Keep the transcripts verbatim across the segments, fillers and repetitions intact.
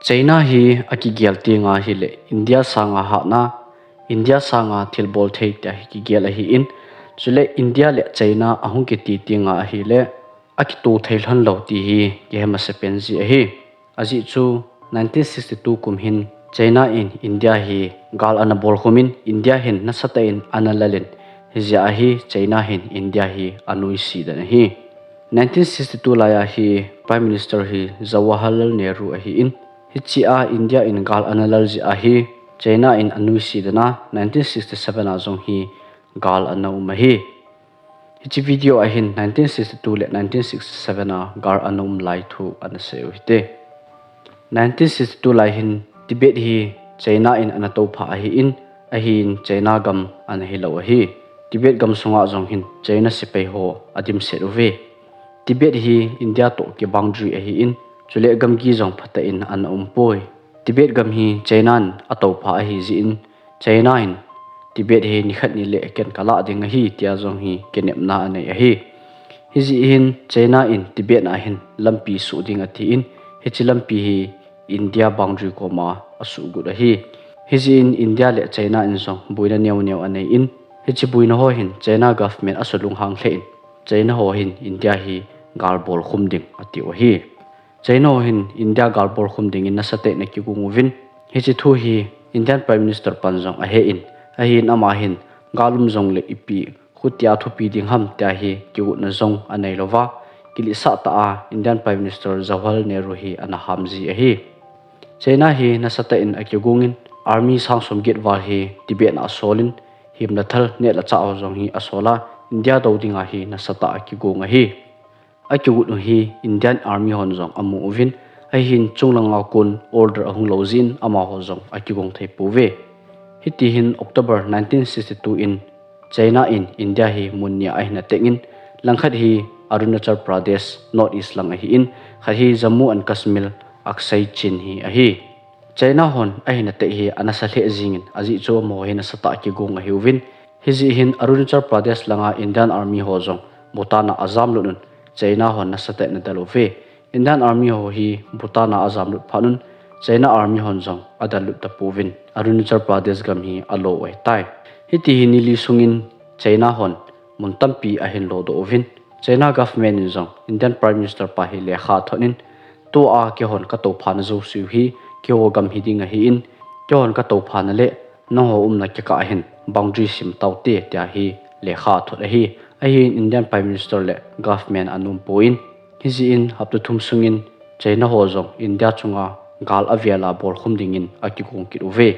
China hi akigel tenga ahile India sanga hatna, India sanga thilbol thei tia hi kigel ahin, chule India le China ahung kiti tenga ahile akitoh thei lhon lou ti hi kihe masapen ji ahi. Ajeh chu nineteen sixty-two kum hin China in India hi gal ana bolkhum in, India hin nasatah in ana lal in, hijeh a hi China hin India hi anuisat dan ahi. Nineteen sixty-two laiya hi Prime Minister hi Jawaharlal Nehru ahin, hichea India in gal ana lal jeh a hi China in anuisat dan a nineteen sixty-seven a jong hi gal ana um ahi. Hiche video a hin nineteen sixty-two le nineteen sixty-seven a gal ana um lai thu ana sei u hite. Nineteen sixty-two lai hin Tibet hi China in ana tohpha ahin, ahin China gam ana hilou ahi. Tibet gam sunga jong hin China sepai ho adimset uve. Tibet hi India toh kiboundary ahin, chule gamgi jong phatah in ana umpoi. Tibet gam hi China in atohpha ahi jeh in, China in Tibet hi nikhat nileh ken kalah ding ahi tia jong hi kinepna anei ahi. Hijeh hin China in Tibet a hin lampi suh ding atin, hiche lampi hi India boundary koma asuhgut ahi. Hijeh in India le China in jong boina neo neo anei in, hiche boina ho hin China government asulunghang lheh in, China ho hin India hi gal bolkhum ding atiu ahi. China ho hin India gal bolkhum dingin nasatah in akigong uvin, hiche thu hi Indian Prime Minister pan jong ahen, ahin ama hin gal um jongle ipi khutia thupi ding ham tia hi kigotna jong anei louva, kiletsah tah a Indian Prime Minister Jawaharlal Nehru hi ana ham ji ahi. China hi nasatah in akigong in, army sang somget val hi Tibet a asol in, himna thal neh le chah ho jong hi asol a, India dou dinga hi nasatah a akigong ahi. Akigot u hi Indian Army hon jong amu uvin, ahin chunglanga kon order ahung lou jeh in amaho jong akigong thei pouve. Hiti hin October nineteen sixty-two in China in India hi mun nia ahin ateng in, langkhat hi Arunachal Pradesh North East lang ahin, khat hi Jammu and Kashmir Aksai Chin hi ahi. China hon ahin ateng hi anasa lheh jingin, ajeh chu amaho hi nasatah a akigong ahiuvin, hijeh hin Arunachal Pradesh langa Indian Army ho jong Bhutan a ajamlut un, China hon nasatah in adel uve. Indian Army ho hi Bhutan a ajamlut phat un, China Army hon jong adellut tapouvin, Arunachal Pradesh gam hi alo u ahitai. Hiti hi nili sungin China hon mun tampi ahin lodoh uvin, China government in jong Indian Prime Minister pa hi lekha athot in, tua keihon katohphana jouseu hi keiho gam hiding ahin, keihon katohphana le nangho umna kikah hin boundary sim taute tia hi lekha athot ahi. Ahin Indian Prime Minister le government anom pon, hijeh in hapta thum sungin China ho jong India chunga gal avel a bolkhum dingin akigong kit uve.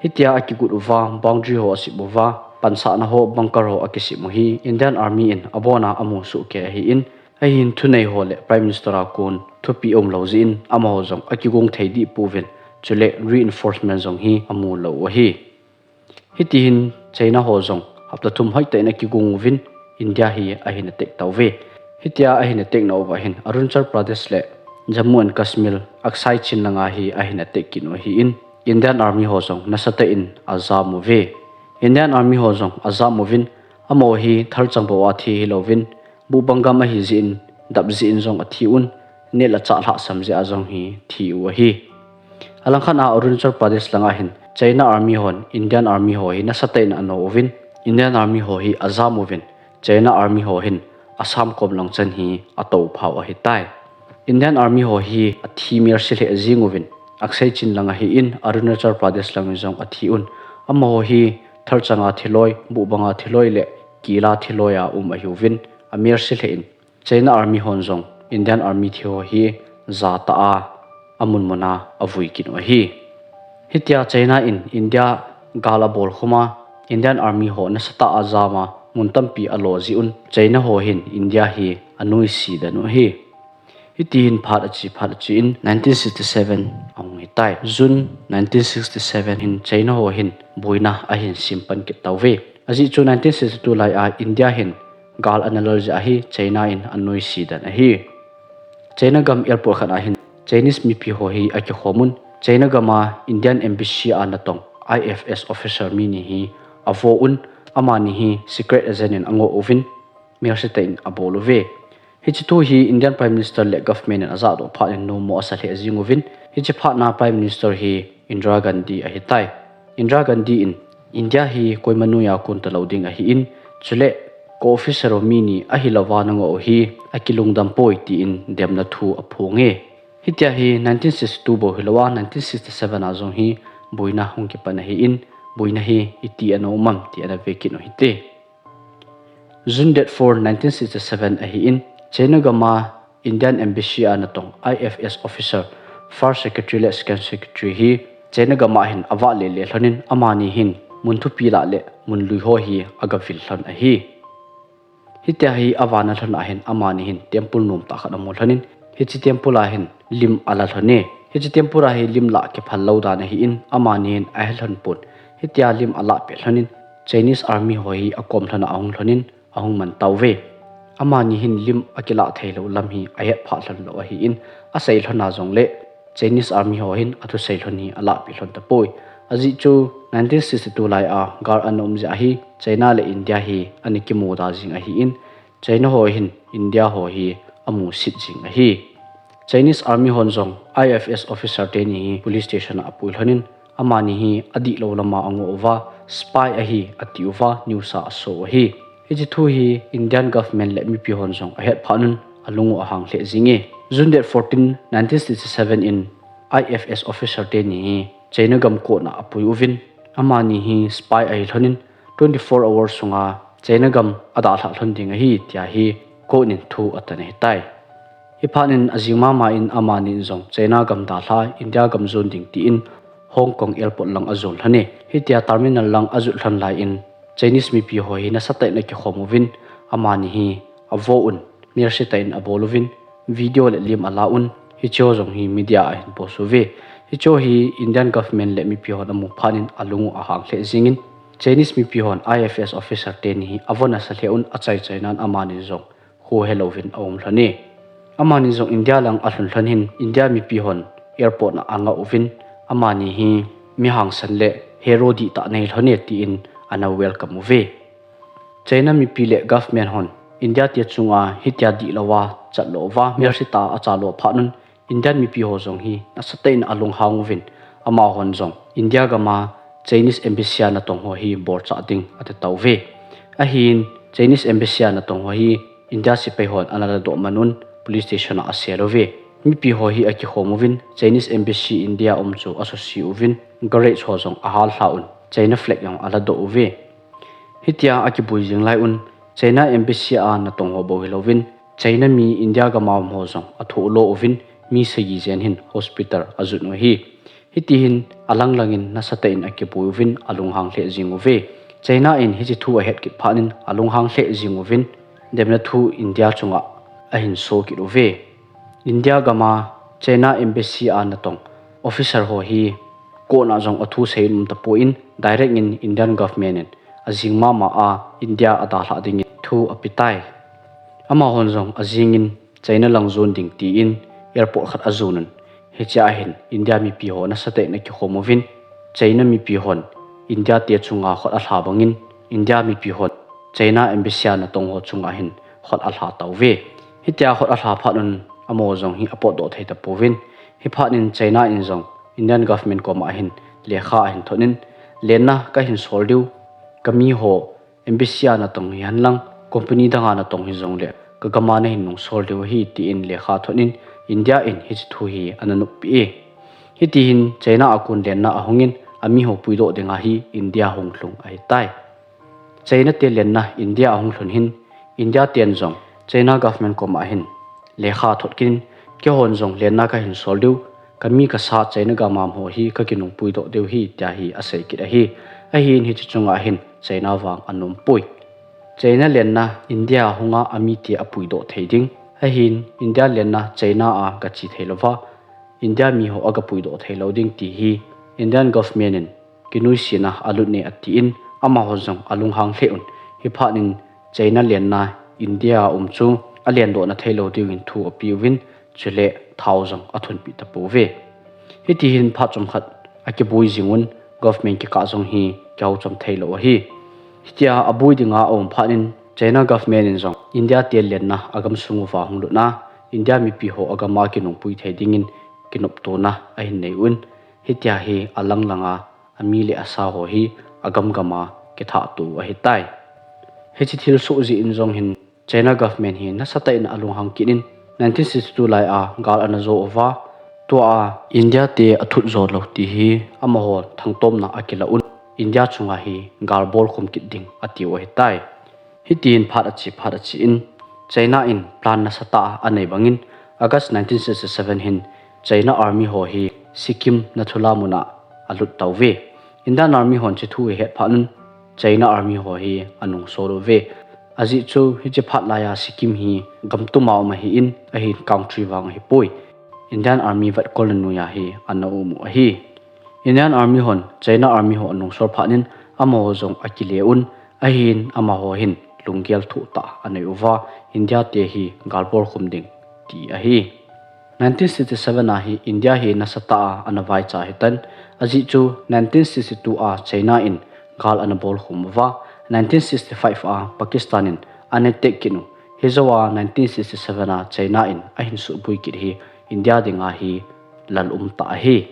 Hitia akigot uva, boundary ho asem uva, pansahna ho, bunker ho akisem u hi Indian Army in abona amu sohkei ahin, ahin thunei ho le Prime Minister a kon thupi aum lou jeh in amaho jong akigong thei deh pouvin, chule reinforcement jong hi amu lou u ahi. Hiti hin China ho jong hapta thum hoitah in akigong uvin, India hi ahin attack tauve. Hitia ahin attack nauva hin Arunachal Pradesh le Jammu and Kashmir Aksai Chin langa hi ahin attack kit u ahin, Indian Army ho jong nasatah in ajam uve. Indian Army ho jong ajam uvin, amaho hi thalchang bou a thi hilouvin, buhbang gam ahi jeh in, dap jeh in jong athi un, neh le chah lhahsam jeh a jong hi thi u ahi. Alangkhat a Arunachal Pradesh langa hin China Army hon Indian Army ho hi nasatah in ano uvin, Indian Army ho hi ajam uvin, China Army ho hin Assam kom lang chan hi atohpha u ahitai. Indian Army ho hi athi melse lheh jing uvin, Aksai Chin lang ahin, Arunachal Pradesh langin jong athi un, amaho hi thalchanga thiloi, buhbanga thiloi le kila thiloi a um ahiuvin, amelse lheh in, China Army hon jong Indian Army thi ho hi jatah a amun mun a avui kit u ahi. Hitia China in India gal abolkhum a, Indian Army ho nasatah a ajam a, mun tampi alo jeh un, China ho hin India hi anuisat dan u ahi. Hiti hin phat ache, phat ache in nineteen sixty-seven ahung hitai. June nineteen sixty-seven hin China ho hin boina ahin sem pan kit tauve. Ajeh chu nineteen sixty-two lai a India hin gal ana lal jeh a hi China in anuisat dan ahi. China gam airport khat a hin Chinese mipi ho hi akikhom un, China gam a Indian Embassy a natong I F S officer mi ni hi avo un, amani hi secret agent in angoh uvin, melse tah in abol uve. Hiche thu hi Indian Prime Minister le government in ajahdoh phat in nomo asa lheh jing uvin, hiche phatna Prime Minister hi Indira Gandhi ahitai. Indira Gandhi in India hi koima noiya kon talou ding ahin, chule ko officer ho mi ni ahilouva nangoh u hi akilungdam poi tin demna thu aphonge. Hitia hi nineteen sixty-two bou hilouva, nineteen sixty-seven a jong hi boina hung kipan ahin, boina hi iti ana um am ti ana vekit u hite. June date four, nineteen sixty-seven ahin, China gam a Indian Embassy a natong I F S officer, First Secretary le Second Secretary hi China gam a hin avah lele lhonin, amani hin mun thupi lah le mun lui ho hi agavil lhon ahi. Hitia hi avana lhon ahin, amani hin temple nomtah khat amu lhonin, hiche temple a hin lim ala lhone. Hiche temple a hi lim lah kiphal lou dan ahin, amani hin ahe lhon pon. Hitia lim alah pet lhonin, Chinese Army ho hi akom lhona ahung lhonin, ahung man tauve. Amani hin lim akilah theilou lam hi ahet phah lhon lou ahin, asei lhona jongle Chinese Army ho hin athusei lhon hi alahpeh lhon tapoi. Ajeh chu nineteen sixty-two lai a gal ana um jeh a hi China le India hi ana kimuda jing ahin, China ho hin India ho hi amusit jing ahi. Chinese Army hon jong I F S officer teni hi police station a apui lhonin, amani hi adihlou lama angoh uva, spy ahi atiuva news a aso u ahi. Hiche thu hi Indian government le mipi hon jong ahet phat un alung u ahang lheh jinge. June date fourteen, nineteen sixty-seven in I F S officer teni hi China gam court na apui uvin, amani hi spy ahi lhonin, twenty-four hours sunga China gam adalhah lhon ding ahi tia hi court in thu atan ahitai. Hiphat in ajing mama in amani in jong China gam dalha, India gam jon ding tin Hong Kong airport lang ajon lhone. Hitia terminal lang ajot lhon lai in Chinese mipi ho hi nasatah in akikhom uvin, amani hi avo un, melsetah in abol uvin, video le lim ala un, hicheho jong hi media a ahin post uve. Hicheho hi Indian government le mipi hon amu phat in alung u ahang lheh jingin, Chinese mipi hon I F S officer teni hi avo nasa lheh un, achaichai nan amani jong khohe louvin aum lhone. Amani jong India lang alhun lhon hin, India mipi hon airport na angah uvin, amani hi mi hangsan le hero dihtah nei lhone tin ana welcome uve. China mipi le government hon India te chunga hitia dihlouva, chatlouva, melsetah a achalo phat un, Indian mipi ho jong hi nasatah in alunghang uvin, amahon jong India gam a Chinese Embassy a natong ho hi bolchah ding ati tauve. Ahin Chinese Embassy a natong ho hi India sepai hon ana ladoh man un police station a asel uve. Mipi ho hi akikhom uvin, Chinese Embassy India um chu asuse uvin, garage ho jong ahal lha un, China flag jong aladoh uve. Hitia akibui jing lai un, China Embassy a natong ho bou hilouvin, China mi India gam a um ho jong athoh lo uvin, mi sagi jen hin hospital ajot u ahi. Hiti hin alang lang in nasatah in akibui uvin alunghang lheh jing uve. China in hiche thu ahet kit phat in alunghang lheh jing uvin, demna thu India chunga ahin so kit uve. India gam a China Embassy a natong officer ho hi court na jong athu sei um tapon, direct in Indian government in ajing mama a India adalhah dingin thu apetai. Amahon jong ajing in China lang jon ding tin airport khat ajon un. Hichea hin India mipi ho nasatah in akikhom uvin, China mipi hon India te chunga khut alha bangin, India mipi hon China Embassy a natong ho chunga hin khut alha tauve. Hitia khut alha phat un amaho jong hi apotdoh thei tapouvin. Hiphat in China in jong Indian government koma hin lekha ahin thot in, lenna kahin sol diu, kami ho Embassy a natong hihen lang, company dang a natong hijongle, kagam a nahin nungsol diu ahi, tin lekha thot in India in hiche thu hi ana noppeh e. Hiti hin China a kon lenna ahung in, amiho puidoh dinga hi India hung lhung ahitai. China te lenna India ahung lhun hin, India ten jong China government koma hin lekha thot kit in, keihon jong lenna kahin sol diu, kami kasa China gam a um ho hi kakinung puidoh diu ahi, tia hi asei kit ahi. Ahin hiche chunga hin China vang anom poi. China lenna India hunga amite apuidoh thei ding, ahin India lenna China a gache thei louva, India mi ho agapuidoh thei lou ding ti hi Indian government in kinuisatna alut ne atin, amaho jong alunghang lheh un. Hiphat in China lenna India a um chu alendoh na thei lou diuvin thu apeuvin, chule thao jong athunpeh tapouve. Hiti hin phat chomkhat akibui jing un, government kikah jong hi kihou chom thei lou ahi. Hitia abui dinga aum phat in China government in jong India te lenna agam sung uva hung lutna, India mipi ho agam a kinungpui thei dingin kinoptona ahin nei un, hitia hi alang langa ami le asa ho hi agam gam a kithah to ahitai. Hiche thilsoh jeh in jong hin China government hi nasatah in alunghang kit in, nineteen sixty-two lai a gal ana jo uva, tua India te athut jo lou ti hi amaho thangtomna akilah un, India chunga hi gal bolkhum kit ding atiu ahitai. Hitin phat ache, phat ache in, China in plan nasatah a anei bangin, August nineteen sixty-seven hin China Army ho hi Sikkim Nathula mun a alut tauve. Indian Army hon hiche thu ahet phat un, China Army ho hi anungsol uve. Ajeh chu hiche phat laiya Sikkim hi gamtum a um ahin, ahin country vang ahipoi. Indian Army vetkolna noiya hi ana um u ahi. Indian Army hon China Army ho anungsol phat in amaho jong akile un, ahin amaho hin lunggel thoh tah anei uva, India te hi gal bolkhum ding ti ahi. Nineteen sixty-seven a hi India hi nasatah a ana vaicha ahitan, ajeh chu nineteen sixty-two a China in gal ana bolkhum uva, nineteen sixty-five a Pakistan in ana attack kit u, hijouva nineteen sixty-seven a China in ahin suboi kit hi India dinga hi lal um tah ahi.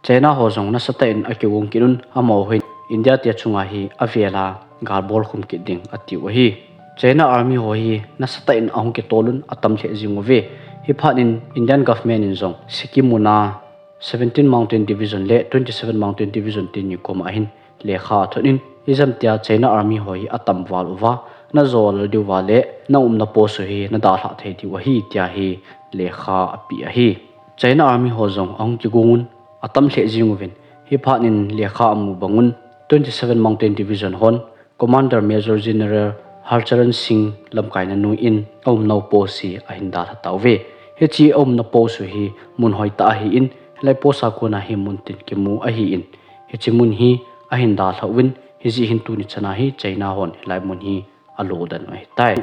China ho jong nasatah in akigong kit un, amaho hin India te chunga hi avela gal bolkhum kit ding atiu ahi. China Army ho hi nasatah in ahung kitol un, atam lheh jing uve. Hiphat in Indian government in jong Sikkim mun a seventeen Mountain Division le twenty-seven Mountain Division teni koma hin lekha athot in, ijemtia China Army ho hi atam val uva, najo lal diuva le naumna post u hi nadalhah thei diu ahi tia hi lekha apeh ahi. China Army ho jong ahung kigong un, atam lheh jing uvin, hiphat in lekha amu bang un, twenty-seven Mountain Division hon Commander Major General Harcharan Singh lamkaina noiya aumnau post hi ahin dalha tauve. Hiche aumna post u hi mun hoitah ahin, hilai post a kona hi muntin kimu ahin, hiche mun hi ahin dalha uvin, hijeh hin tuni chana hi China hon hilai mun hi alo den u ahitai.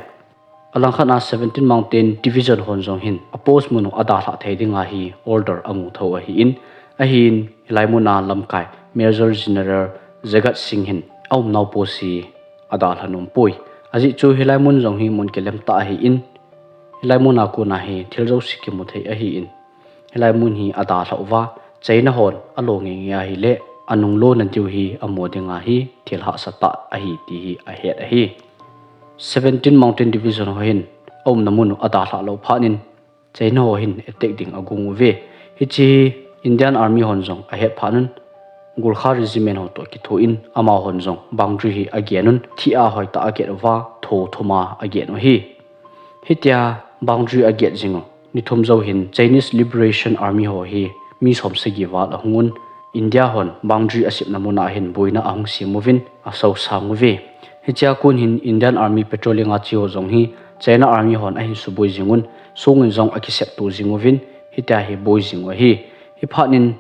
Alangkhat a seventeen Mountain Division hon jong hin apost mun u adalhah thei dinga hi order amu tho ahin, ahin hilai mun a lamkai Major General Jagat Singh hin aumnau post hi adalha nompoi. Ajeh chu hilai mun jong hi mun kilem tah ahin, hilai mun a kona hi thil jouse kimu thei ahin, hilai mun hi adalhah uva, China hon alo ngeingei ahile, anunglo nadiu hi amo dinga hi thil hahsa tah ahi ti hi ahet ahi. Seventeen Mountain Division ho hin aumna mun u adalhah lou phat in, China ho hin attack ding agong uve. Hiche hi Indian Army hon jong ahet phat un, Gorkha Regiment ho toh kitho in, amahon jong boundary hi agen un, thih a hoitah a aget uva, tho thum a agen u ahi. Hitia boundary aget jing u ni thum jou hin Chinese Liberation Army ho hi mi som sagi val ahung un, India hon boundary asepna mun a hin boina ahung sem uvin, asousang uve. Hichea kon hin Indian Army patrolling a che ho jong hi China Army hon ahin suboi jing un, song in jong akisep to jing uvin, hitia hi boi jing u ahi. Hiphat in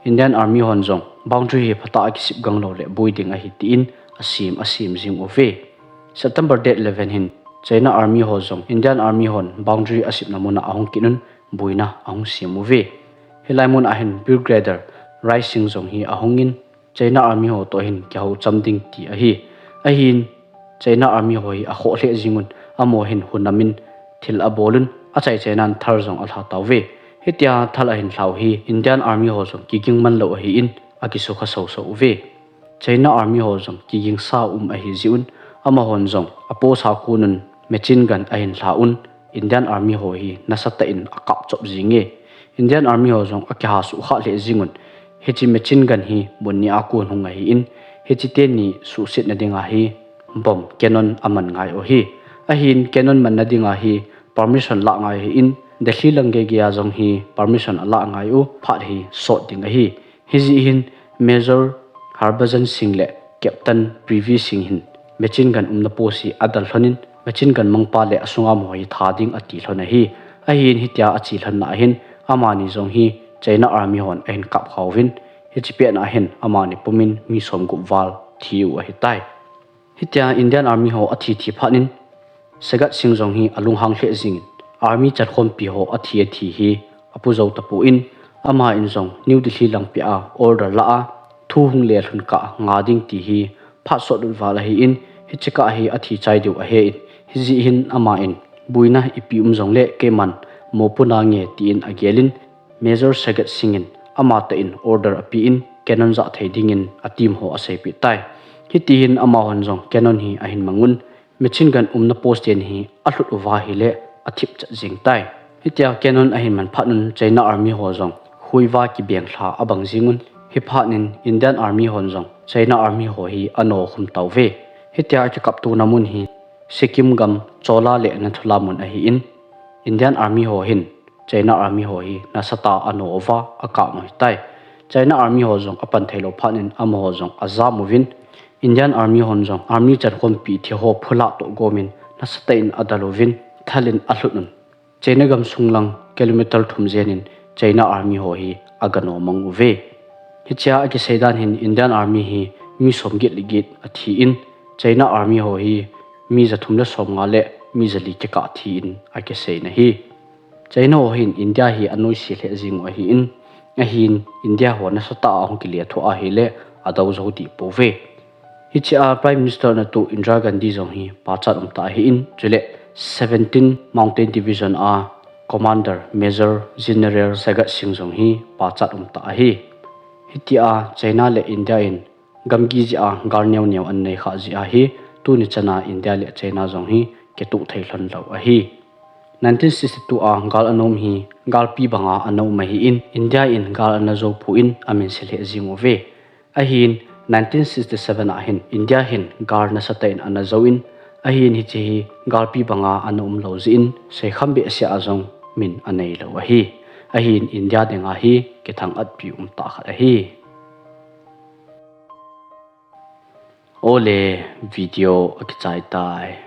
Indian Army hon jong boundary hi phatah a kisep gang lou le boi ding ahi tin asem, asem jing uve. September date eleven hin China Army ho jong Indian Army hon boundary asepna mun a ahung kit un, boina ahung sem uve. Hilai mun a hin Brigadier Rai Singh jong hi ahung in, China Army ho toh hin kihou cham ding ti ahi. Ahin China Army ho hi akhoh lheh jing un, amaho hin hunam in thil abol un, achai chainan thal jong alha tauve. Hitia thal ahin lhau hi Indian Army ho jong kiging man lou ahin, akisukha soso uve. China Army ho jong kigingsa um ahi jeh un, amahon jong apost a kon un machine gun ahin lha un, Indian Army ho hi nasatah in akap chop jing e. Indian Army ho jong akiha suhkhah lheh jing un, hiche machine gun hi mun ni a kon hung ahin, hiche teni suhsetna dinga hi bomb cannon aman ngai u ahi. Ahin cannon manna dinga hi permission lah ngai ahin, Delhi lang geigei a jong hi permission alah ngai u, phat hi sot ding ahi. Hijeh hin Major Harbhajan Singh le Captain Privi Singh hin machine gun umna post hi adal lhon in, machine gun mangpa le asunga amaho hi tha ding ati lhon ahi. Ahin hitia ache lhon na hin amani jong hi China Army hon ahin kap kha uvin, hiche pet na hin amani pumin mi som gup val thi u ahitai. Hitia Indian Army ho athi thi phat in Jagat Singh jong hi alunghang lheh jing in, Army chankhompi ho athi athi hi apu jou tapon, ama in jong New Delhi langpia order lah a, thu hung le lhun kah nga ding ti hi phat sot lut val ahin, hiche kah hi athi chai diu ahin, Hijeh hin ama in, buina ipi um jongle keiman mopo nange tin agelin, Major Sagat Singh in ama tah in order apen, cannon jah thei dingin a team ho aseipeh tai. Hitihin amahon jong cannon hi ahin mang un, machine gun umna post ten hi alhut uva ahile athip chat jeng tai. Hitia cannon ahin man phat un China Army ho jong huiva kibeng lha abang jeng un, hiphat in Indian Army hon jong China Army ho hi ano khum tauve. Hitia akikaptona mun hi Sikkim gam Chola le Nathula mun ahin, Indian Army ho hin China Army ho hi nasatah a ano uva akap u ahitai. China Army ho jong apan theilou phat in amaho jong ajam uvin, Indian Army hon jong Army chankhompi thi ho phulah toh gomin nasatah in adal uvin, thal in alhut un, China gam sunglang kilometer thum jen in China Army ho hi agano mang uve. Hichea akisei dan hin Indian Army hi mi somget le get athin, China Army ho hi mi jathum le somnga le mi jali kikah athin akiseina ahi. China ho hin India hi anoise lheh jeng u ahin, ahin India ho nasatah a ahung kile thoh ahile adou jou deh pouve. Hichea Prime Minister natoh Indira Gandhi jong hi pachat umtah ahin, chule seventeen Mountain Division a Commander Major General Sagat Singh jong hi pachat umtah ahi. Hitia China le India in gamgi jeh a gal neo neo anei khah jeh ahi, tuni chana India le China jong hi kitoh thei lhon lou ahi. Nineteen sixty-two a gal ana um hi galpi banga ana um ahin, India in gal ana jou pon amin se lheh jeng uve. Ahin nineteen sixty-seven a hin India hin gal nasatah in ana jouvin, ahin hiche hi galpi banga ana um lou jeh in seikham behseh a jong min anei lou ahi. Ahin India dinga hi kithang-atpi umtah khat ahi. Ole, video akichai tai.